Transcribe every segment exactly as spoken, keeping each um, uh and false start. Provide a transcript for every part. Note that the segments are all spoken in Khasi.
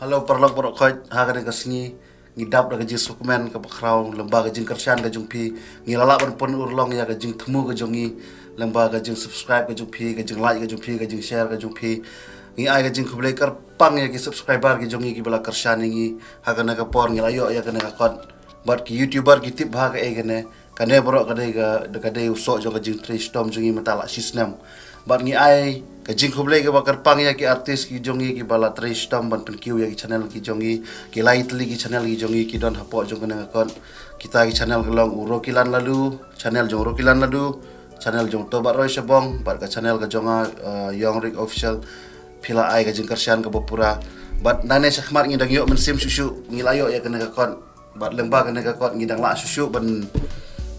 Hello paralok baroh khoit, ha kane ka sngi ngi dap da ka jingsngewkmen kaba khraw lyngba ka jingkyrshan ka jong phi. Ngi la lah ban pynurlong ïa ka jingthmu ka jong ngi lyngba ka jingsubscribe ka jong phi, ka jinglike ka jong phi, ka jingshare ka jong phi. Ngi ai ka jingkhublei kyrpang ïa ki subscriber ki jong ngi kiba la kyrshan ïa ngi. Ha kane ka por ngi la ïoh ïa kane ka kot. Bad ki YouTuber ki tip bha kaei kane. Kane baroh ka dei ka, ka dei u soh jong ka jingtrei shitom jong ngi mynta la shi snem. Bad ngi ai ka jingkhublei kaba kyrpang ïa ki artist ki jong ngi kiba la trei shitom ban pynkiew ïa ki channel ki jong ngi, ki lai tylli ki channel ki jong ngi ki don hapoh jong kane ka kot. Kita ki channel ka long u Rokilan Lalu, channel jong Rokilan Lalu, channel jong Tobat Roy Shabong, bad ka channel ka jong nga, uh, Young Rick Official. Phi la ai ka jingkyrshan kaba pura. Bad nangne shakhmat ngi dang ïoh mynsiem shuh shuh, ngi la ïoh ïa kane ka kot. Bad lyngba kane ka kot ngi dang lah shuh shuh ban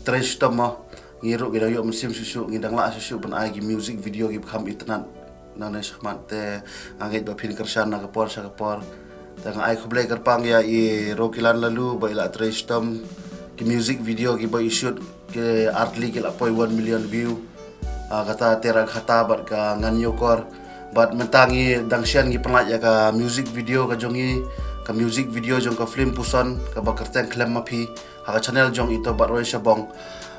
trei shitom mo. Ngi ruh ngi dang ïoh mynsiem shuh shuh, ngi dang lah shuh shuh ban ai ki music video kiba kham itynnad. Nangne shakhmat te nga ngeit ba phin kyrshan na ka por sha ka por. Te nga ai khublei kyrpang ïa i Rokilan Lalu ba i la trei shitom, ki music video kiba i shoot ki artylli ki la poi one million view. Ah, kata Tera Khata bad ka Ngan Ïoh Kor. Bad mynta ngi dang shen ngi pynlait ïa ka music video ka jong ngi, ka music video jong ka film Puson kaba kyrteng Khlem Ma Phi, ha ka channel jong i Tobat Roy Shabong.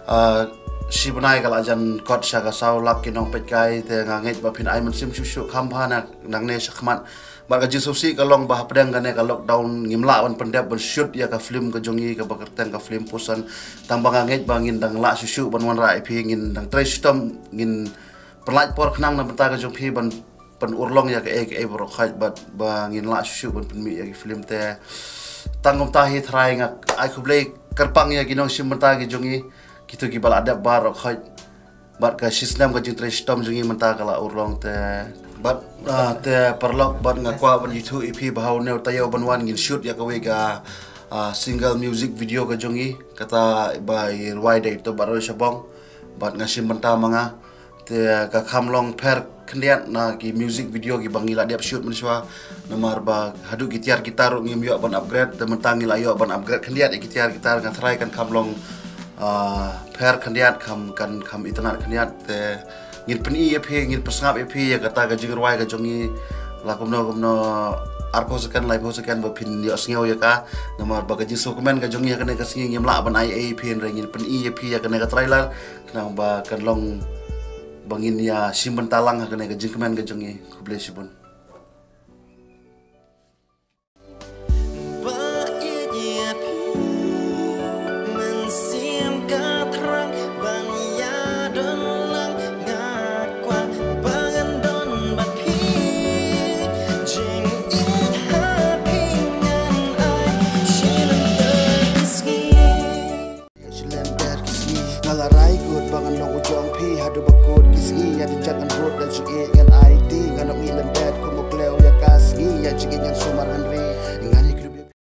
Ah, shi bnai ka la jan kot sha ka saw lak ki nongpeitkai, te nga ngeit ba phin ai mynsiem shuh shuh kham bha na nangne shakhmat. Bad ka jingsngewsih ka long ba hapdeng kane ka lockdown ngim lah ban pyndep ban shoot ïa ka film ka jong ngi kaba kyrteng ka film Puson. Tang ba nga ngeit ba ngin dang lah shuh shuh ban wanrah ïa phi, ngin dang trei shitom, ngin pynlait por khnang na bynta ka jong phi ban pynurlong ïa kaei kaei baroh khoit bad ba ngin lah shuh shuh ban pynmih ïa ki film te. Tang kumta hi tharai nga ai khublei kyrpang ïa ki nongshim bynta ki jong ngi, kito kiba la dep baroh khoit. Bad ka shi snem ka jingtrei shitom jong ngi mynta ka la urlong te. Bad, ah, te paralok bad nga kwah ban ïathuh ïa phi ba ha une u taïew ban wan ngin shoot ïa kawei ka, ah, single music video ka jong ngi, kata ba i rwai da i Tobat Roy Shabong. Bad nga shim bynta ma nga. Te ka kham long pher khyndiat na ki music video kiba ngi la dep shoot mynshuwa. Namar ba haduh ki tiar guitar ruh ngim ïoh ban upgrade, te mynta ngi la ïoh ban upgrade khyndiat ïa ki tiar guitar, nga tharai kan kham long, ah, pher khyndiat, kham, kan kham itynnad khyndiat. Te ngin pyni ïa phi, ngin pynsngap ïa phi ïa kata ka jingrwai ka jong ngi la kumno kumno, arphew second, laiphew second ba phin ïohsngew ïa ka. Namar ba ka jingsngewkmen ka jong ngi ha kane ka sngi ngim lah ban ai ei ïa phi, hynrei ngin pyni ïa phi ïa kane ka trailer khnang ba kan long ba ngin ïa shim bynta lang ha kane ka jingkmen ka jong ngi. Khublei shibun. Ba ïeit ïa phi mynsiem ka thrang ban ïadon lang, nga kwah ba ngan don bad phi. Jingïeit ha phi ngan ai shilynter ki sngi. Shilynter ki sngi nga la rai kut ba ngan long u jong phi haduh ba kut ki sngi. Ïa dei jaka ngan rut da jingïeit ngan ai